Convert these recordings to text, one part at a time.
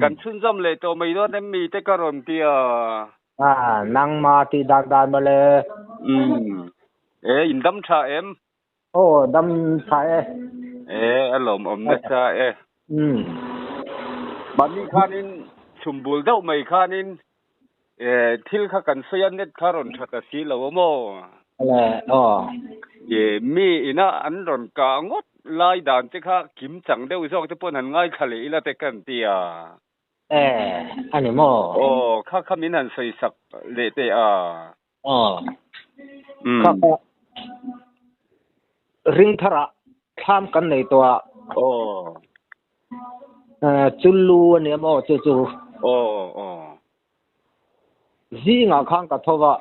Kan chhunzawm leh tawh mai dawn em mi te ka rawn ti a. A, nangma tih dan dan mawle. Umm. E, in dam tha em? Aw, dam tha e. E, a lawmawm nasa e. Umm. Mahni khanin chhum bul deuh mai khanin e, thil kha kan sawi a, net kha rawn tha ta si lo a maw? Le, aw. E, mi ina an rawn kah ngawt lai dan te kha kim chang deuh zawk te paw'n han ngaithla leh ila te kan ti a. E, a ni maw? Aw, kha kha min han sawi sak leh teh a. Aw, kha kha ring tharah thlam kan nei tawh a. Aw. Chullu a nia maw chu chu. Aw aw. Zingah khan ka tho va,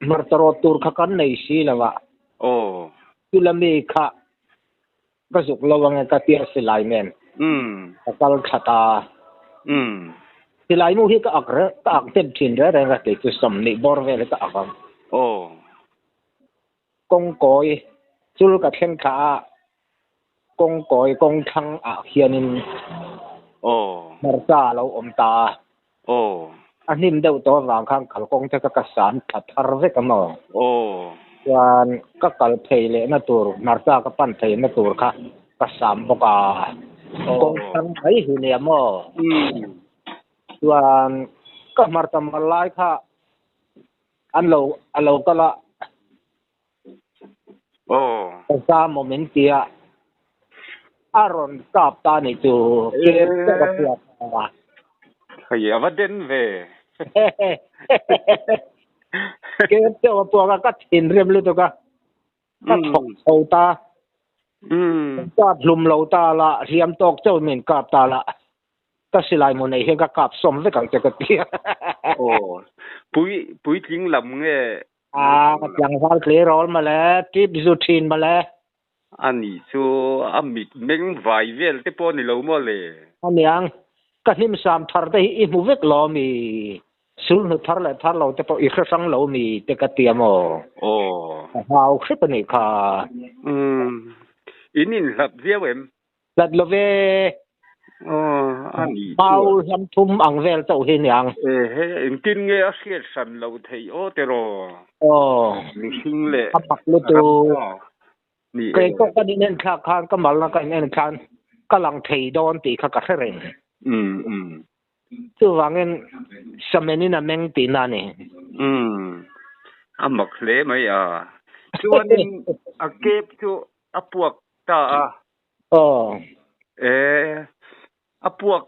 hmarcha rawt tur kha kan nei si lo a. Aw. Chula mi kha ka zuk lo ange ka tia silai nen ka kal that a. Silai mu hi ka ak reng ka ak hnem thin reng reng a kei chu sawmhnih bawr vel hi ka ak ang. Aw. Kawngkawi chul ka thleng thla a, kawngkawi kawngthlang ah hianin Aw. hmarcha a lo awm ta a. Aw. A hnim deuh tawh avang khan kalkawng te kha ka sam thla thar vek a maw? Aw. Chuan ka kal phei lehna tur, hmarcha ka pan pheina tur kha ka sam bawk a. Aw. Kawng thlang mai hi nia maw? Umm. Chuan ka hmarcha mal lai kha an lo a lo kal a. Aw. Ka zam awm in tia a rawn kap ta ni chu ker ker a hriat a. Hei a va den ve. Ker deuh a puak a ka thinrim lutuk a ka thawk chho ta. Kap hlum lo ta la hliam tawk chauh min kap ta la ka silai mu nei hian ka kap sawm vek ang che ka ti a. Aw pui puitling lam nge A tlangval tleirawl mawle, tip zu thin mawle. A nih chu a mit meng vai vel te pawh a ni lo maw le? A niang, ka hnim sam thar te hi i hmu vek lo mi? Sulhnu thar leh thar lo te pawh i hre hrang lo mi te ka ti a maw? Aw. Ka hau hrep a nih kha. Umm, in inhlap viau em? Hlat lo ve. Aw, a nih chu. Mau hlam thum ang vel chauh hi niang. E he, engtin nge a hriat hran lo theih aw tiraw? Aw. Mihring leh A pak lutuk. ramsa ni e. Kei pawh kan in enthlak khan ka malna ka in en khan ka lang thei dawn tih kha ka hre reng. Umm umm. Chuvangin Samenin a meng tihna a ni. Umm. A mak hle mai a. Chuanin a kep chu a puak ta a. Aw. E, a puak,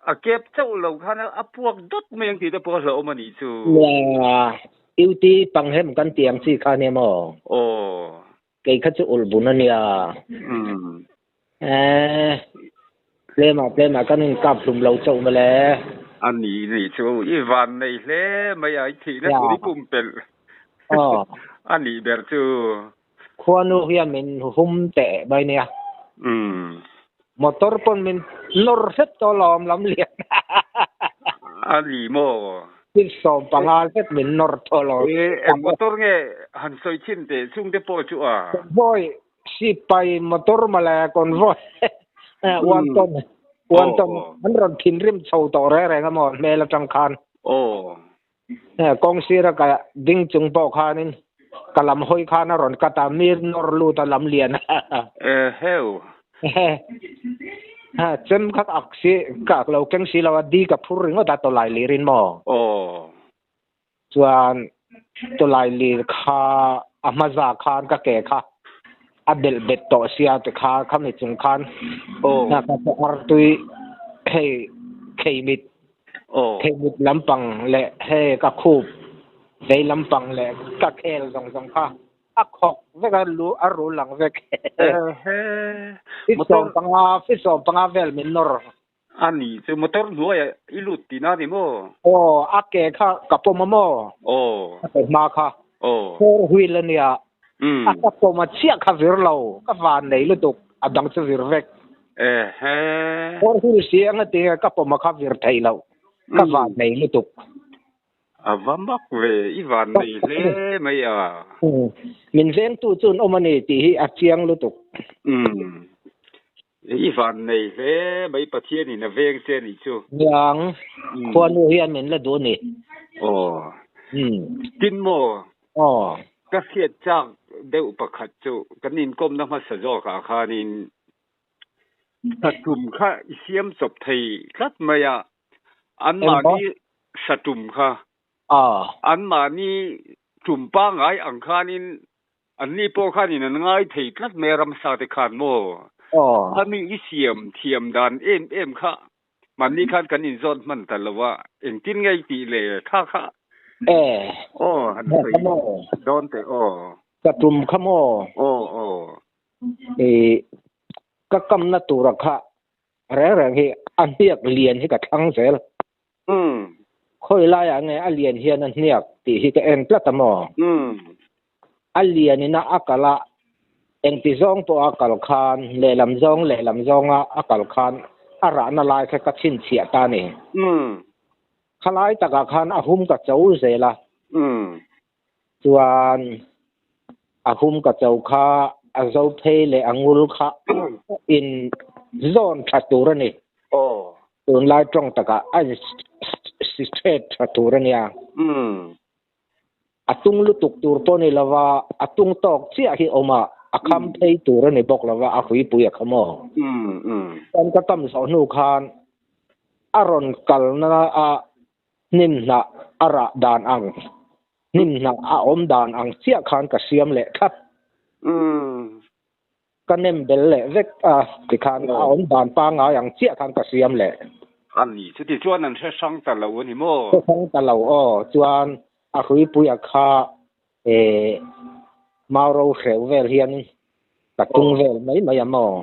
a kep chauh lo khan a puak dawt mai ang tih te pawh a hlauhawm a nih chu. Nia, UT Panghem kan tih ang chi kha nia maw? Aw. Kei kha chu ulh bun a nia. Umm. E, tlemah tlemah kan inkap hlum lo chauh mawle. A ni nih chu, i van nei hle mai a, i thihna tur i pumpelh. Aw. A nih ber chu. Khuanu hian min hum teh mai nia. Umm. Motor pawn min nawr hlep tawh lawm lam lian. A ni maw? Thil 15 hlep min nawr tawh lawm. E, eng motor nge han sawi thin teh chung te pawh chu a? Convoy, sipai motor mawle convoy one ton, one ton an rawn thinrim chho tawh reng reng a maw hmel atang khan. Aw. Kawng sira ka ding chung pawh khanin ka lam hawi khan a rawn cut a, mi nawr lut a lam lian a. Eheu. Chem kha ka ak si, ka ak lo keng si lo a, di ka phur ringawt a tawlai lir in maw? Aw. Chuan tawlai lir kha a hmaza khan ka ke kha a belh bet tawh sia ti kha khami chung khan Aw. ka artui hei kheimit Aw. Theihmut lampang leh hei ka khup vei lampang leh ka khel zawng zawng kha a khawk vek a, lu a rul lang vek. Ehe. Fit 15, fit 15 vel min nawr. A ni chu motor hnuaiah i lut tihna a ni maw? Aw, a ke kha ka pawm a maw? Aw. A ke hma kha. Aw. Four wheel a nia. Umm. A ka pawm a chiah kha vir lo, ka van nei lutuk, a dang chu vir vek. Ehe. Four wheel si anga ti nge ka pawm a kha vir thei lo, ka van nei lutuk. A va mak ve, i van nei hle mai a. Umm. Min vengtu chu an awm a ni tih hi a chiang lutuk. Umm. I van nei hle mai Pathian in a veng che nih chu. Niang, khuanu hian min la duh ni. Aw. Tin maw? Aw. Ka hriat chak deuh pakhat chu kan inkawmna hmasa zawkah khanin satum kha i siam chawp thei tlat mai a, anmahni satum kha anmahni tum pangngai ang khanin Anni pawh khanin an ngai thei tlat mai a ramsa te khan maw? Khami i siam thiam dan em em kha mahni khan kan inzawt hman ta lo a, engtin nge i tih le kha kha? Aw han sawi dawn teh aw. Ka tum kha maw? Aw aw. I ka kamna tura kha reng reng hi a hniak lian hi ka thlang zel. Khawi laiah nge a lian hian a hniak tih hi ka en tlat a maw? A lianin a a kal a, engti zawng pawh a kal khan, lehlam zawng lehlam zawnga a kal khan a rahna lai kha ka chhinchhiah ta a ni. Khalai takah khan a hum ka cho zel a. Chuan a hum ka cho kha a zo phei leh a ngul kha in zawn tha tur a ni. Tunlai tawng takah a in si thet tha tur a nia. A tung lutuk tur pawh ni lova, a tung tawk chiah hi awm a, a kham phei tur a ni bawk lova, a hruipui a kham aw. Chuan ka kam zawh hnu khan a rawn kalna a Hnim hnah a rah dan ang, hnim hnah a awm dan ang chiah khan ka siam leh thlap. Ka nem bel leh vek a, tikhan a awm dan pangngai ang chiah khan ka siam leh. A ni, chuti chuan an hre hrang ta lo a ni maw? Hre hrang ta lo aw, chuan a hruipuia kha eh mau ro hreu vel hian ka tung vel mai mai a maw?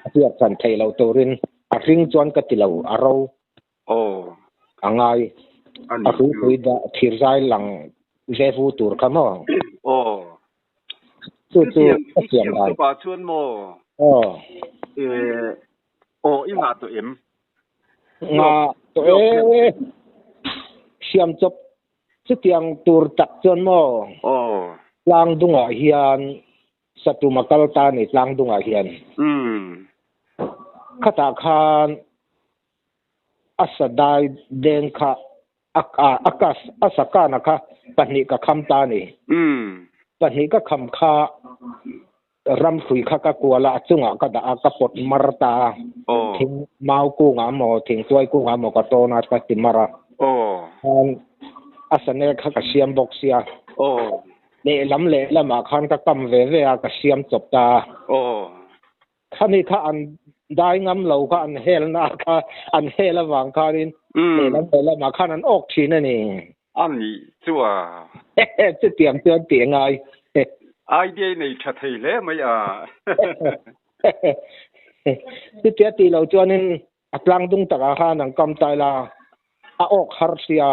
A hriat hran theih loh turin a hring chuan ka ti lo, a ro. Aw. A ngai. A hrui dah thirzai lang ve vu tur kha maw? Aw. Chu chu ka siam dan. Pa chuan maw? Aw. Eh, aw i ngah tawh em? Ngah tawh e. Siam chawp chutiang tur tak chuan maw? Aw. Tlang dungah hian Satum a kal ta ni tlang dungah hian. Khatah khan a sadai deng kha a a ka a sakana kha pahnih ka kham ta a ni. Pahnih ka kham kha ramhrui kha ka kual a, a chungah ka dah a, ka pawt mar ta a. Thing mau kungah maw, thingtuai kungah maw ka tawn a, ka ti mar a. Khan a sane kha ka siam bawk sia. Lehlam lehlamah khan ka kam ve ve a, ka siam chawp ta a. Khami kha an dai ngam lo kha an helna kha an hel avang khanin lehlam lehlamah khan an awk thin a ni. A nih chu a. Chutiang chuan tih a ngai. Idea nei tha thei hle mai a. Chutia tih loh chuanin a tlang dung takah khan an kam tai la, a awk har sia.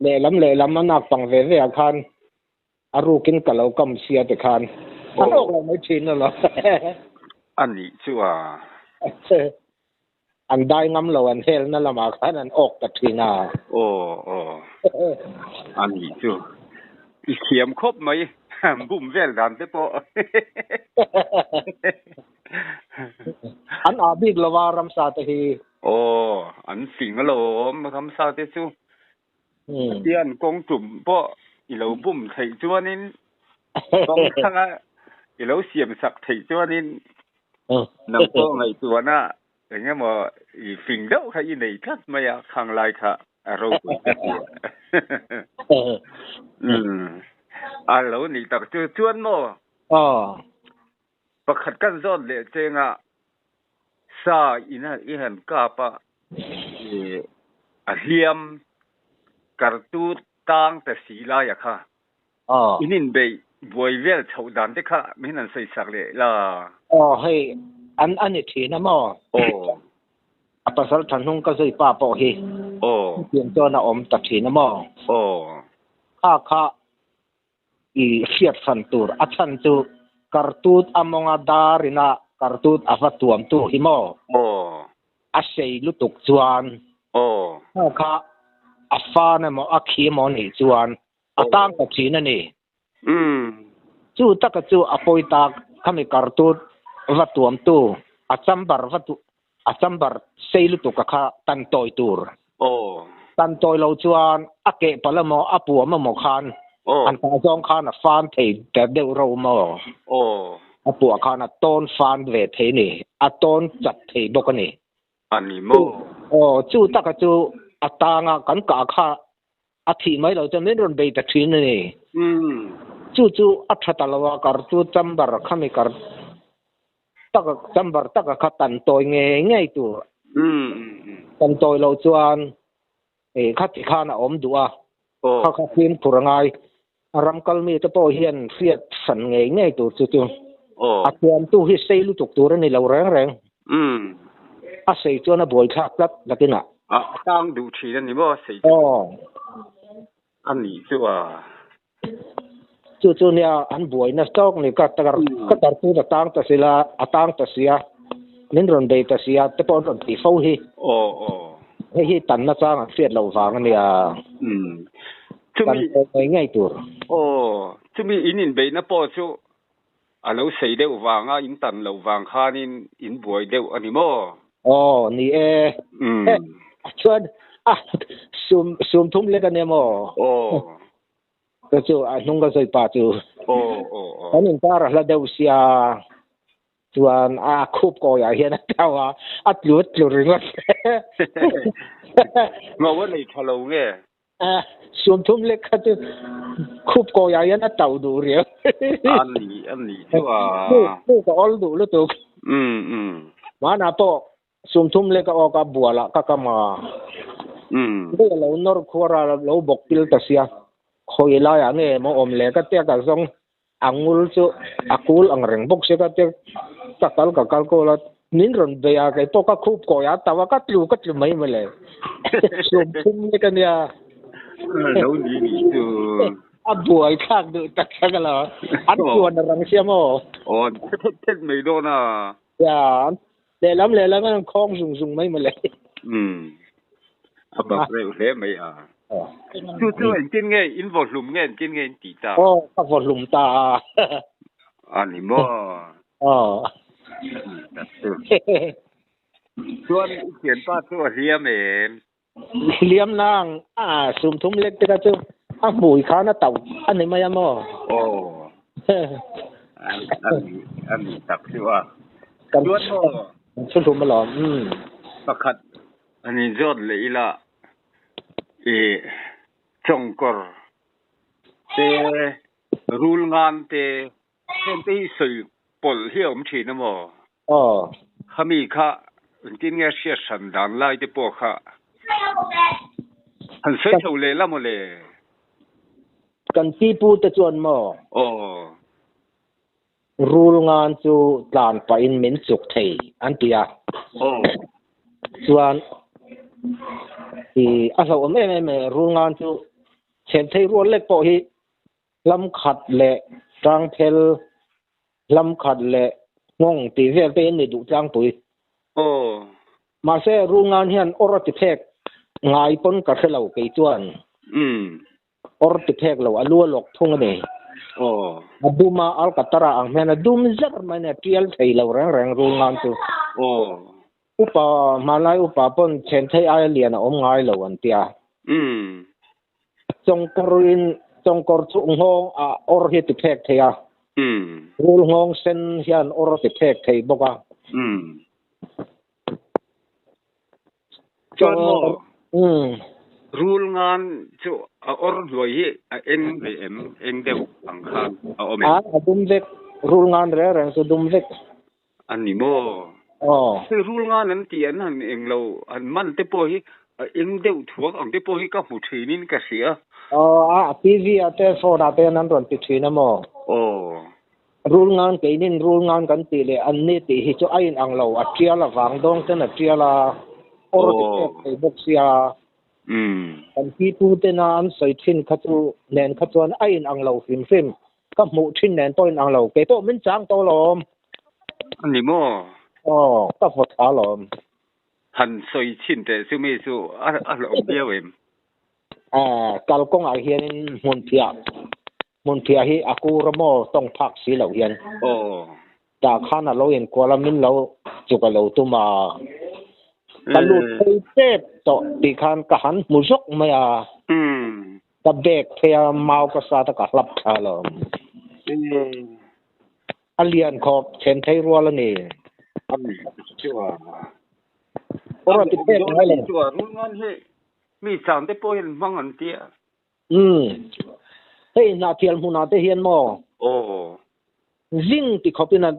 Lehlam lehlam a nak pang ve ve ah khan A rukin ka lo kam sia te khan an awk lo mai thin a lo. A nih chu a. An dai ngam lo an helna lamah khan an awk ta thin a. Aw aw. A nih chu. I thiam khawp mai. Bum vel dan te pawh. An ah bik lo a ramsa te hi. Aw an fing alawm ramsa te chu. Pathian kawng tum pawh i lo bum theih chuanin kawng thanga i lo siam sak theih chuanin nang pawh ngaihtuahna eng emaw i fing deuh kha i nei tlat mai a, khang lai kha a ropui ka ti a. A lo nih tak chu chuan maw? Pakhat kan zawt leh chengah sa in i han kap a, a hliam kartu tang ta si laia kha in inbeih buai vel chhoh dan te kha min han sawi sak leh la. Aw hei an a ni thin a maw? Aw. A pasal tha hnung ka zui pa pawh hi. Aw. Chutiang chuan a awm ta thin a maw? Aw. Kha kha I hriat hran tur a chhan chu kartut a mawnga darina kartut a va tuam tu hi maw? Aw. A sei lutuk chuan Aw. Kha kha a fan emaw a khi emaw nih chuan a tang ta thin a ni. Umm. Chu taka chu a pawi tak khami kartut va tuam tu a chamber va tu a chamber sei lutuk a kha tan tawi tur. Aw. Tan tawi lo chuan a keh palh emaw a puam emaw khan an kah zawng khan a fan thei ta deuh ro maw. Aw. A puah khan a tawn fan ve thei a ni. A tawn chat thei bawk a ni. A ni maw? Aw, chu taka chu a tanga kan kah kha a thih mai lo chuan min rawn bei ta thin a ni. Chu chu a tha ta lo a, kar chu chamber khami kar taka chamber taka kha tan tawi ngei ngei tur. Tan tawi lo chuan khati khan a awm duh a, kha kha fimkhur a ngai. A ram kal mi te pawh hian hriat hran ngei ngei tur chu chu a thiamtu hi sei lutuk tur a ni lo reng reng. A sei chuan a buaithlak tlat nakinah. A tang duh thin a ni maw sei chu? Aw. A nih chu a. Chu chu nia an buaina tawk ni ka tar ka tar chu a tang ta sila a tang ta sia min rawn bei ta sia te pawh an rawn ti fo hi. Aw aw. Hei hi tanna chang an hriat loh vang a nia. Chumi Kan pawh ngei ngei tur. Aw, chumi in inbeihna pawh chu a lo sei deuh vanga in tan loh vang khanin in buai deuh a ni maw? Aw, ni e. Chuan a sum sum thum lek a nia maw? Aw. Ka chu a hnung ka sawi pa chu. Aw, aw, aw. Kan inkar a hla deuh sia. Chuan a khup kawiah hian a tau a, a tlu a tlu ringawt. Ngo a nei tha lo nge? Sum thum lek kha chu khup kawiah hian a tau duh riau. A ni, a ni chu a. Khup a awl duh lutuk. Um, um. Hmanah pawh sum thum lek a awk a, bualah ka kam a. Um. Nge lo nawr khuar a, lo bawk pil ta sia. Khawi laiah nge maw awm le ka tia ka zawng. A ngul chu a kul ang reng bawk si ka tia ka kal ka kal kawl a, min rawn bei a kei pawh ka khup kawi a tau a ka tlu ka tlu mai mawle sum thum lek a nia. Lo ni ni chu. A buai thlak duh tak tak a lo. An chuan a rang sia maw? Aw an che thet thet mai dawn a. Ya lehlam lehlam an khawng zung zung mai mawle. Umm a bak reuh hle mai a. Chu chu engtin nge in vaw hlum nge engtin nge in tih ta? Aw ka vaw hlum ta a. A ni maw? Aw. Chuan i thianpa chu a hliam em? Hliam nang a sum thum lek te kha chu a hmui khan a tauh a ni mai a maw? Aw. A ni a ni tak chu a. Kan Chuan maw? Thu hlum alawm. Umm. Pakhat a ni zawt leh ila i chawngkawr te rul ngan te heng te hi sawi pawlh hi a awm thin a maw? Aw. Khami kha engtin nge hriat hran dan lai te pawh kha han sawi chho leh la maw le? Kan pipu te chuan maw? Aw. Rul ngan chu tlan pahin min chuk thei an ti a. Aw. Chuan i a hlauhawm em em e rul ngan chu chhen thei rual lek pawh hi hlam khat leh tang phel hlam khat leh nghawng tih vel te in ni duh tlangpui. Aw. Mahse rul ngan hian awr a ti phek ngai pawn ka hre lo kei chuan. Umm. Awr ti phek lo a lu a lawk thung a ni. Aw. A dum a alkatara ang hian a dum zar mai a ni a tial thei lo reng reng rul ngan chu. Aw. Upa hmanlai upa pawn chhen thei aia lian a awm ngai lo an tia. Umm. Chawngkawr in chawngkawr chu nghawng a awr hi ti phek thei a. Umm. Rul nghawng sen hian awr a ti phek thei bawk a. Umm. Chuan maw? Umm. Rul ngan chu a awr hnuai hi a eng ve em? Eng deuh ang khan a awm em? A dum vek. Rul ngan reng reng chu dum vek. A ni maw? Aw. Hei rul ngan an tih an han eng lo, an man te pawh hi a eng deuh thuak ang te pawh hi ka hmu thin in ka hria. Aw, a TV ah te phone ah te an rawn ti thin a maw? Aw. Rul ngan keinin rul ngan kan tih leh an ni tih hi chu a in ang lo, a tial avang dawng ten a tial a, awr ti pek thei bawk sia. Kan pipu tena an sawi thin kha chu nen kha chuan a in ang lo hrim hrim. Ka hmuh thin nen pawh in ang lo, kei pawh min chang tawh lawm. A ni maw? Aw, ka vaw tha lawm. Han sawi chhin teh chu mi chu a hlauhawm viau em? Aw, kalkawngah hianin hmunphiah, hmunphiah hi a kur a maw tawng phak si loh hian. Aw. Tah khan a lo inkual a, min lo chuk a lo tum a. Ka lut phei tep tawh tih khan ka han hmu zawk mai a. Ka bag phei a, mau ka sat a, ka hlap thla lo. A lian khawp then thei rual a ni. Aw ti pek ngai lo. Mi chang te pawh hian hmang an tia. Umm. Hei Hnahthial hmunah te hian maw? Aw. Zing ti khawpin a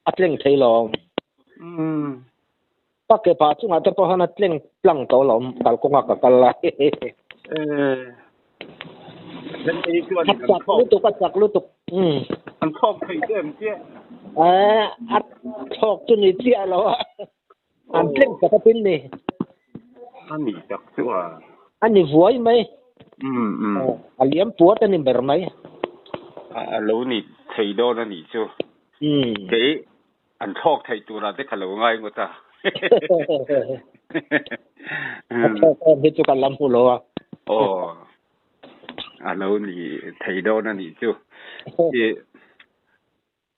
a tleng thei lo. Umm. Ka ke pah chungah te pawh hian a tleng tlang tawh lo kalkawnga ka kal lai. Eh. Then ei chuan A chak lutuk a chak lutuk. Umm. An thlawk thei che em chiah? Eh, a thlawk chu ni chiah lo a. An tleng tak a tin ni. A ni tak chu a. A ni vuai mai. A liam puat a ni ber mai. A lo ni thei dawn a nih chu. Kei an thlawk theih turah te ka lo ngai ngawt a. A thlawk em hi chu ka la hmu lo a. Aw. A lo ni thei dawn a nih chu.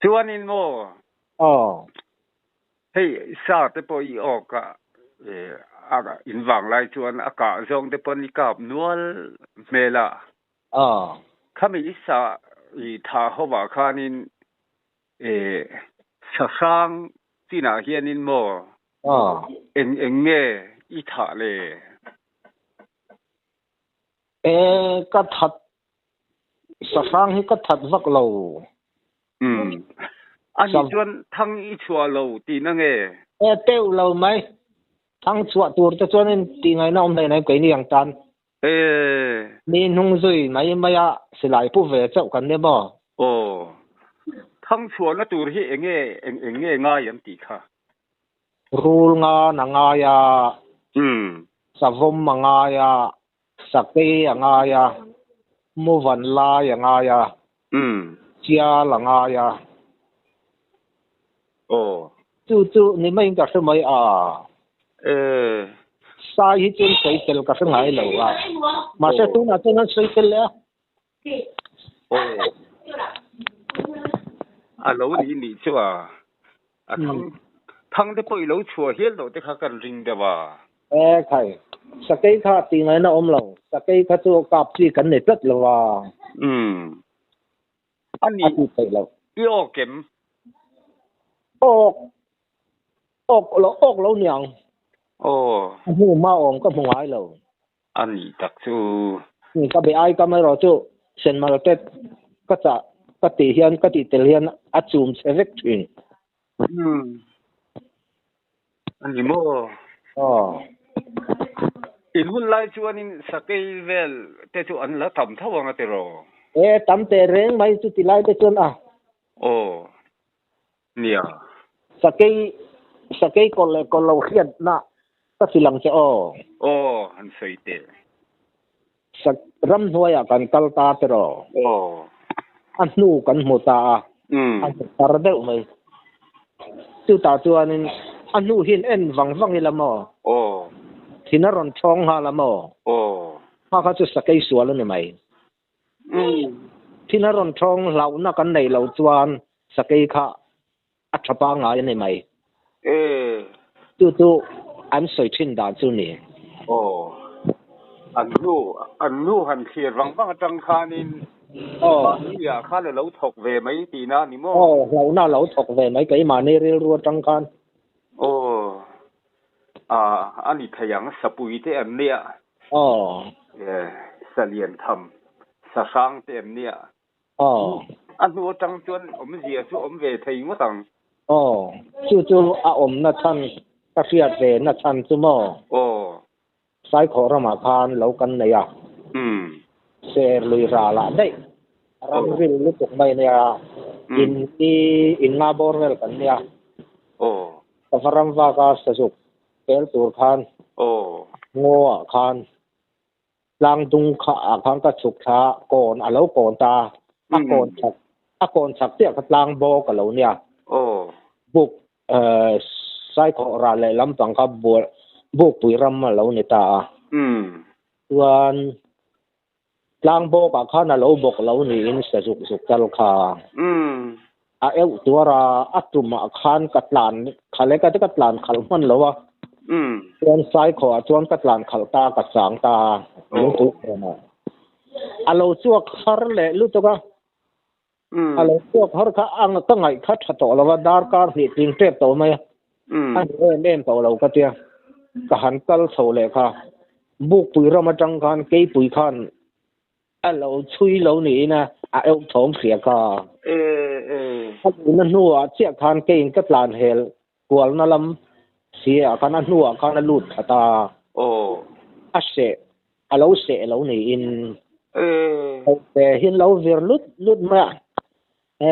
Chuanin maw? Aw. Hei sa te pawh i awk a, a in vang lai chuan a kah zawng te pawn i kap nual hmel a. Aw. Khami i sa i thah hovah khanin sa hrang chinah hianin maw? Aw. Eng eng nge i thah le? E, ka that Sahrang hi ka that vak lo. Umm. A nih chuan thang i chhuah lo tihna nge? E, teuh lo mai. Thang chhuah tur te chuan in tih ngaihna awm hlei nei keini ang tan. E. Mi hnung zui mai mai a silai pu ve chauh kan ni maw? Aw. Thang chhuahna tur hi enge eng eng nge ngai an tih kha? Rul ngan a ngai a. Umm. Savawm a ngai a. Sakei a ngai a, Muvan lai a ngai a, Chial a ngai a. Aw. Chu chu ni maiin ka hre mai a. E. Sai hi chuan sawi tel ka hre ngai lo a. Mahse tunah chuan an sawi tel leh a. Aw. A lo ni nih chu a. A thang thang te pawh i lo chhuah hial loh te kha kan ring deuh a. E khai, sakei kha tih ngaihna awm lo, sakei kha chu kap chi kan nei tlat lo a. Umm. A nih. A tih theih loh. I awk em? Awk. Awk lo, awk lo niang. Aw. A hnu hma awm ka hmu ngai lo. A nih tak chu. Ka be ai kam erawh chu Senmal te ka chah ka tih hian ka tih tel hian a chum chhe vek thin. Umm. A ni maw? Aw. In hun lai chuanin sakei vel te chu an la tam tho ang a tiraw? E, tam teh reng mai chu ti lai te chuan a. Aw. Nia. Sakei, sakei kawlh leh kawlh lo hriatna ka hrilh ang che aw. Aw, han sawi teh. Sak, ramhnuaiah kan kal ta tiraw? Aw. A hnu kan hmu ta a, a hmu tar deuh mai. Chutah chuanin a hnu hian en vang vang ila maw? Aw. Thin a rawn thawng nghal a maw? Aw. Kha kha chu sakei sual a ni mai. Thin a rawn thawng hlauhna kan neih loh chuan sakei kha a tha pangngai a ni mai. Chu chu an sawi thin dan chu ni. Aw. An hnu, an hnu han thlir vang vang atang khanin mahni ah khan a lo thawk ve mai tihna a ni maw? Aw, hlauhna a lo thawk ve mai keimahni rilru atang khan. Aw. A ni thei ang, sapui te an nia. Aw. Sa lian tham, sa hrang te an nia. Aw. A hnu atang chuan awmzia chu awm ve thei ngawt ang. Aw, chu chu a awmna chhan ka hriat ve na chhan chu maw? Aw. Saikhawh ramah khan lo kan nei a. Umm. Ser lui ralah daih ram ril lutuk mai nia, in hi in nga bawr vel kan nia. Aw. Ka va ram vak a sazuk pel tur khan ngaw ah khan tlang dung kha ah khan ka chhuk thla a, kawn a lo kawn ta a, a kawn chak a kawn chak chiah kha tlang bawk a lo nia. Buk saikhawh ral leh lampang kha bukpui ram a lo ni ta a. Chuan tlang bawk ah khan a lo bawk lo niin sazuk zuk tal kha. A eu tuar a, a tumah khan ka tlan khalh e ka ti ka tlan khalh hman lo a. Chuan Saikhawh ah chuan ka tlan khalh ta ka chang ta a, lungpui khawnah. A lo chhuak har leh lutuk a. A lo chhuak har kha a ka ngaih kha tha tawh lo a, darkar hnih tling tep tawh mai a. A ni em em tawh lo ka tia. Ka han kal chho leh kha. Bukpui ram atang khan keipui khan A lo chhui lo niin a a euh thawm hria ka. A luhna hnuah chiah khan keiin ka tlan hel kualna lam si ah khan a hnuah khan a lut thla ta. A seh, a lo seh lo niin. Tho te hian lo vir lut lut mai a. E,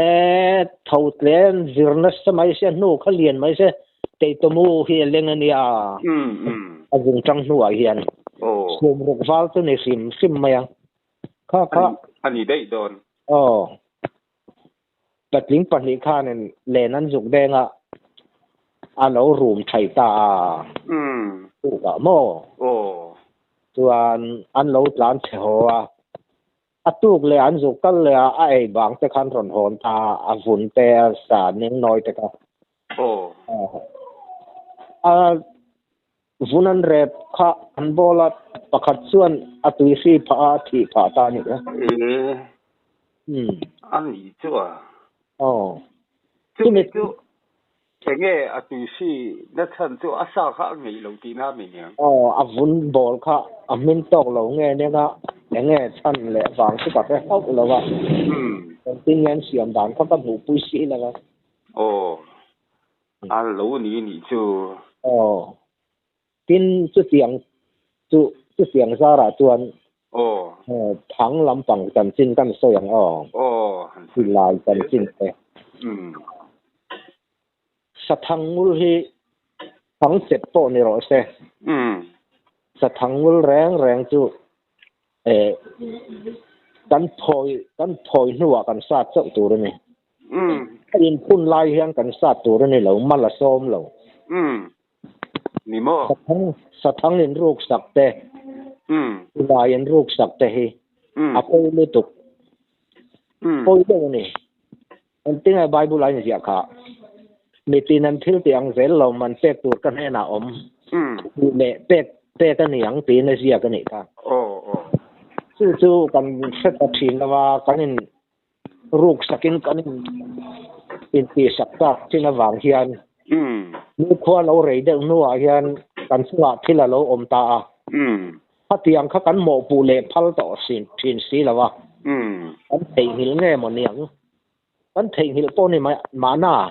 tho tlem vir nasa mai se, a hnu kha lian mai se, Teitawmu hi a leng a nia. A zung tang hnuah hian sawmruk val chu ni hrim hrim mai a. Kha kha. A ni daih dawn. Aw. Patling pahnih khanin len an zuk deng a, a lo rum thai ta a. Tukah maw? Chuan an lo tlan chhe haw a. A tuk leh an zuk kal leh a, a ei bang te khan rawn hawn ta a, a vun te, a sa ning nawi te kha. A vun an rep kha an bawl a, pakhat chuan a tui hri phah a, a thih phah ta a nih kha. A ni chu a. Chumi chu Enge a tuihri na chhan chu a sa kha a ngeih lo tihna a mi niang? Aw, a vun bawl kha a hmin tawk lo nge nia enge chhan leh vang chu ka hre hauh lo a, engtin nge an siam dan kha ka hmuhpui si lo a. Aw, a lo ni nih chu. Aw, tin chutiang chu chutiang zarah chuan Aw. Thang lampang chanchin kan sawi ang aw. Aw. Silai chanchin te. Sathang ngul hi thang chep pawh ni rawh se. Sathang ngul reng reng chu kan thawi kan thawi hnuah kan sat chauh tur a ni. A inphun lai hian kan sat tur a ni lo, mal a sawm lo. Ni maw? Sathang, sathang in ruk sak te, silai in ruk sak te hi a pawi lutuk. Pawi deuh a ni. Engtinge Bible a inziah kha? Mitin an thil tih ang zel lo man pek tur ka hnenah awm tih leh pek pek a ni ang tiin a ziak a nih kha. Chu chu kan hre ta thin lo a, kan in ruk sakin kan intihsak tak thin avang hian nikhua lo rei deuh hnuah hian kan chungah thil a lo awm ta a. Khatiang kha kan mawhpuh leh phal tawh thin si lo a, kan theihnghilh nge maw niang? Kan theihnghilh pawh ni mahna.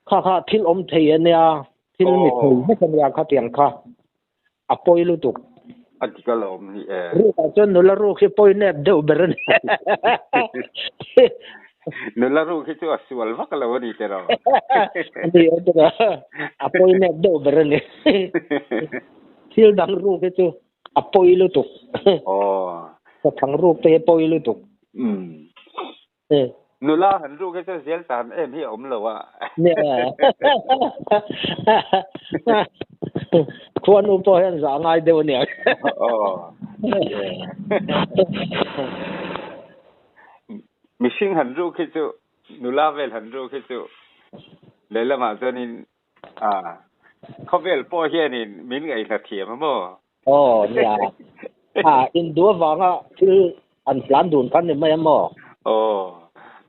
Kha kha thil awm thei a nia, thil ni thei vek a nia khatiang kha. A pawi lutuk. A dik a lo awm ni e. Ruk ah chuan nula ruk hi pawi nep deuh ber a ni. Nula ruk hi chu a sual vak lo a ni tiraw. A ni a dik a, a pawi nep deuh ber a ni. Thil dang ruk hi chu a pawi lutuk. Aw. Sathang ruk te hi a pawi lutuk. Umm. Nula han ruk hi chuan zel tan em hi a awm lo a. Khuanu pawh hian zah ngai deuh a nia. Mihring han ruk hi chu nula vel han ruk hi chu lehlamah chuanin khawvel pawh hianin min ngaihhla thiam a maw? Aw nia. A induh avanga thil an tlan dun khan ni mai a maw? Aw.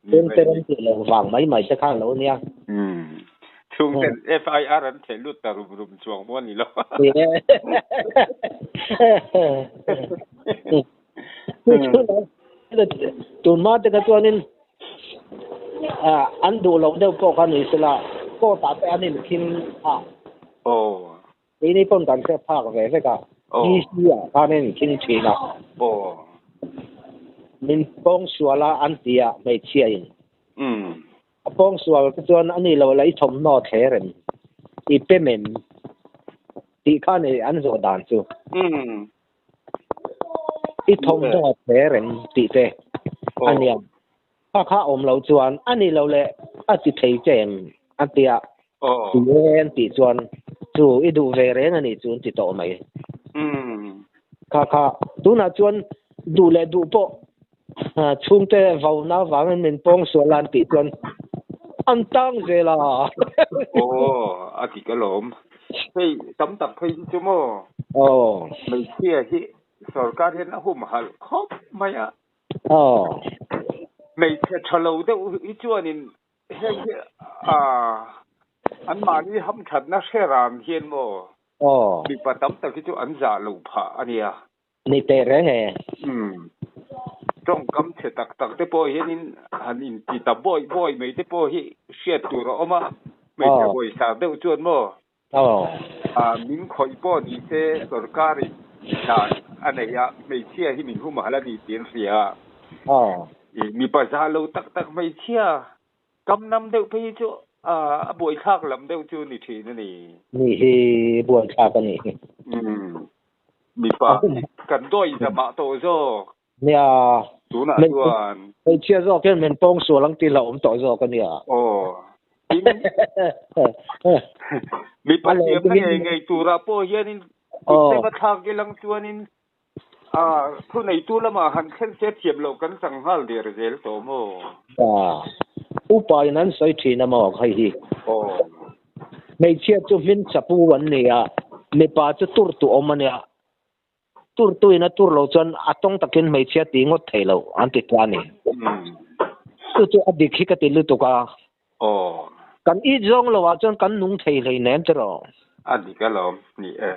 Chhung te rawn tih loh vang mai mai te khan lo nia. Umm. Chhung ten FIR an theh lut ta rum rum chuang maw ni lo. Tun hma te kha chuanin an duh loh deuh pawh kha ni sela court ah te an inkhing a. Aw. Keini pawn kan hre phak ve vek a, DC ah khan a inkhing thin a. Min pawng sual a an ti a hmeichhia in. A pawng sual te chuan a ni lo la i thawmhnaw thler em? I pem em? Tih kha ni an zawh dan chu. I thawmhnaw thler em tih te a nia. Kha kha awm lo chuan a ni lo le a ti thei che em a ti a, ti e an tih chuan chu i duh ve reng a nih chu an ti tawh mai. Kha kha tunah chuan duh leh duh pawh. Chhungte vauna vangin min pawng sual a an tih chuan an tang zel a. Aw, a dik alawm. Hei tam tak phei hi chu maw? Aw. Hmeichhia hi sorkar hian a humhalh khawp mai a. Aw. Hmeichhe tha lo deuh hi chuanin heng hi anmahni hamthatna hre ran hian maw? Aw. Mipa tam tak hi chu an zah lo phah a nia. Ni teh reng e. Umm. Tawngkam chhe tak tak te pawh hianin han inti ta bawi bawi mai te pawh hi hriat tur a awm a, hmeichhe pawisa deuh chuan maw? Aw. Min khawih pawh ni se sorkarin dan a nei a, hmeichhia hi min humhal a ni tih an hria a. Aw. Mipa zah lo tak tak hmeichhia Kam nam deuh phei hi chu a buaithlak lam deuh chu ni thin a ni. Ni hi buaithlak a ni. Umm. Mipa kan dawi zamah tawh zawk. Nia. Tunah chuan. Hmeichhia zawk hian min pawng sual ang tih hlauhawm tawh zawk a nia. Aw. Tin, mipa thiamna ngei ngei turah pawh hianin kut te va thlak ilang chuanin Thu neitu lamah han thlen se thiam loh kan chang nghal der zel tawh maw? Upa in an sawi thin a maw hei hi? Aw. Hmeichhia chu hmin chapu an ni a, mipa chu tur tu awm a nia. Tur tu in a tur lo chuan a tawng takin hmeichhia ti ngawt thei lo an ti ta a ni. Chu chu a dik hi ka ti lutuk a. Aw. Kan it zawng lo ah chuan kan nung thei hleinem tiraw? A dik alawm, ni e.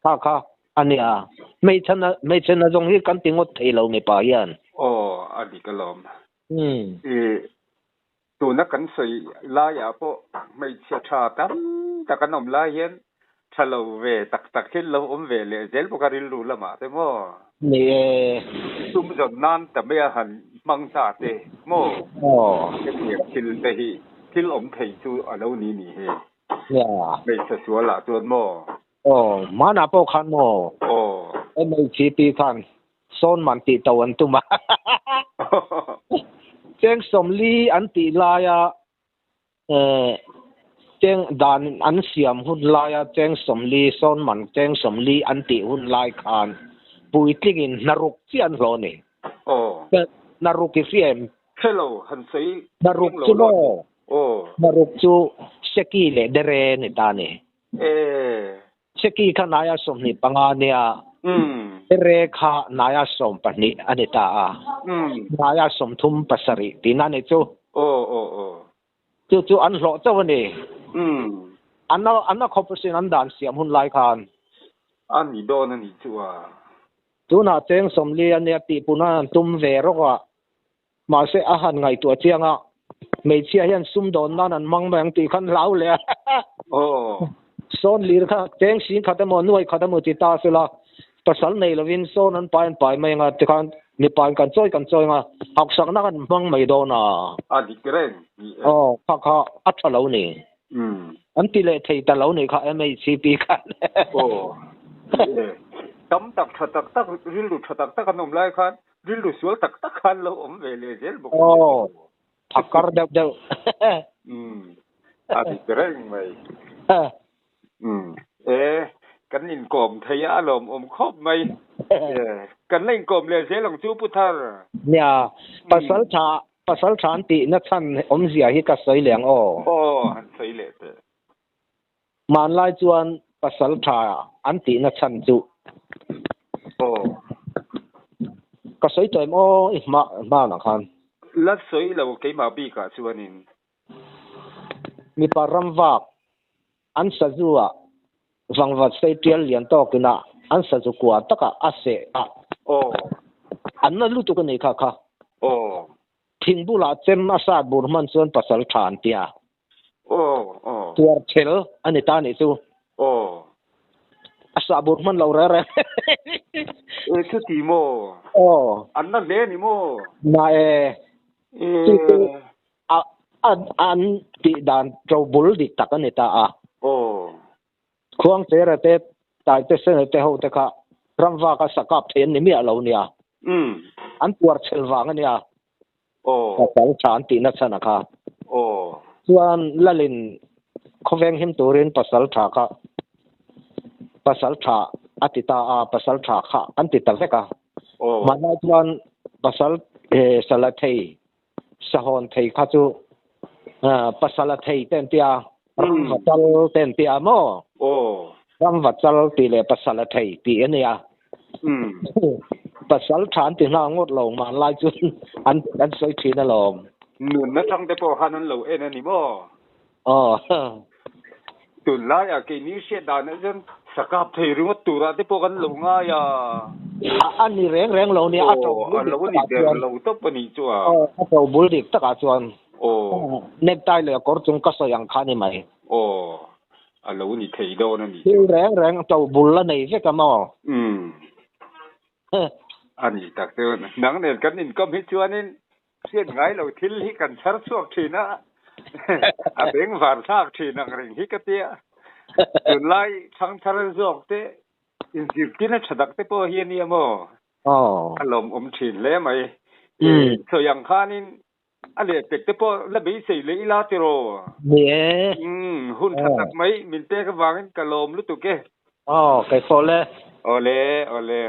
Kha kha a nia. Hmeichhana hmeichhe na zawng hi kan ti ngawt thei lo mipa hian. Aw, a dik alawm. I tuna kan sawi laiah pawh hmeichhia tha tam tak an awm lai hian tha lo ve tak tak hi lo awm ve leh zel bawk a rilru lamah te maw? Ni e. Sum zawn nan ta mai a han hmang ta te maw? Aw. Hetiang thil te hi thil awm thei chu a lo ni ni hi. Nia. Hmeichhe sualah chuan maw? Aw, hmanah pawh khan maw? Aw. MHP khan sawn man tih to an tum a. Cheng sawmli an tih laia cheng dan an siam hun laia cheng sawmli sawn man cheng sawmli an tih hun lai khan puitlingin hnaruk chiah an hlawh a ni. Aw. Hnaruk i hria em? Hre lo, han sawi Hnaruk chu maw? Aw. Hnaruk chu Seki leh Dere ni ta a ni. E. Seki kha naia 25 a nia, Dere kha naia 12 a ni ta a, naia 37 tihna a ni chu. Aw aw aw. Chu chu an hlawh chauh a ni. An an a khawp asin an dan siam hun lai khan. A ni dawn a ni chu a. Tunah cheng 40 a nia tih pun an tum ve rawk a. Mahse a han ngaihtuah chiang a, hmeichhia hian sumdawn nan an hmang mai ang tih khan hlau leh a. Aw. Sawn lir kha cheng sing khat emaw nuai khat emaw ti ta sela, pasal nei lovin sawn an pai an pai mai anga tikhan mipa in kan chawi kan chawi anga hauhsakna kan hmang mai dawn a. A dik reng ni e. Aw, kha kha a tha lo ni. An ti leh thei ta lo ni kha MHCP khan. Aw, ni e. Tam tak tha tak tak rilru tha tak tak an awm lai khan Rilru sual tak tak khan lo awm ve leh zel bawk nia. Aw, a kar deuh deuh. Umm, a dik reng mai. Umm, e, kan inkawm thei a, a lawmawm khawp mai. E, kan la inkawm leh zel ang chu Pu Thar. Nia, pasal tha, pasal tha an tihna chhan awmzia hi ka sawi leh ang aw. Aw, han sawi leh teh. Hmanlai chuan pasal tha an tihna chhan chu. Aw. Ka sawi tawh em aw i hma hmanah khan. La sawi lo keimah bikah chuanin. Mipa ram vak an sazu ah vangvat sei tial lian tawkin a an sazu kua takah a seh a. Aw. An na lutuk a ni kha kha. Aw. Thing bulah chem a sat bur hman chuan pasal tha an tia. Aw, aw. Tuar thel a ni ta nih chu. Aw. A sah bur hman lo reh reh. E chuti maw? Aw. An na hle ni maw? Na e. E. Chu chu a an tih dan to bul dik tak a ni ta a. Aw. Khuangchera te, Taitesena te ho te kha ramvak a sakap thei an ni miah lo nia. Umm. An tuar chhel vang a nia. Aw. Pasal tha an tihna chhan a kha. Aw. Chuan Lalin khawveng him turin pasal tha kha pasal tha a ti ta a, pasal tha kha an ti ta vek a. Aw. Mahni chuan pasal Sala thei sahawn thei kha chu pasala thei te an tia ramvachal te an tia maw ramvachal tih leh pasala thei tih a nia pasal tha an ti nghal ngawt lo hmanlai chu an an sawi thin alawm. Nunna chang te pawh khan an lo en a ni maw? Aw. Tunlaiah keini hriat danah chuan sakap thei ringawt turah te pawh kan lo ngai a. A ni reng reng lo nia, a to bul dik takah chuan. A lo ni ber lo tawp a nih chu a. Aw, a to bul dik takah chuan. Aw. Necktie leh kawr chung ka sawi ang kha a ni mai. Aw, a lo ni thei dawn a nih chu. Thil reng reng to bul a nei vek a maw? Umm. A ni tak chuan nang nen kan inkawm hi chuanin Hriat ngai lo thil hi kan chhar chhuak thin a, a beng var thlak thin ang reng hi ka tia. Tunlai thangthar zawk te inzirtirna tha tak te pawh hi a nia maw? A lawmawm thin hle mai. Sawi ang khanin a lehpek te pawh la beisei leh ila tiraw? Ni e. Hun tha tak mai min pek avangin ka lawm lutuk e. Aw, keipawh le. Awle, awle.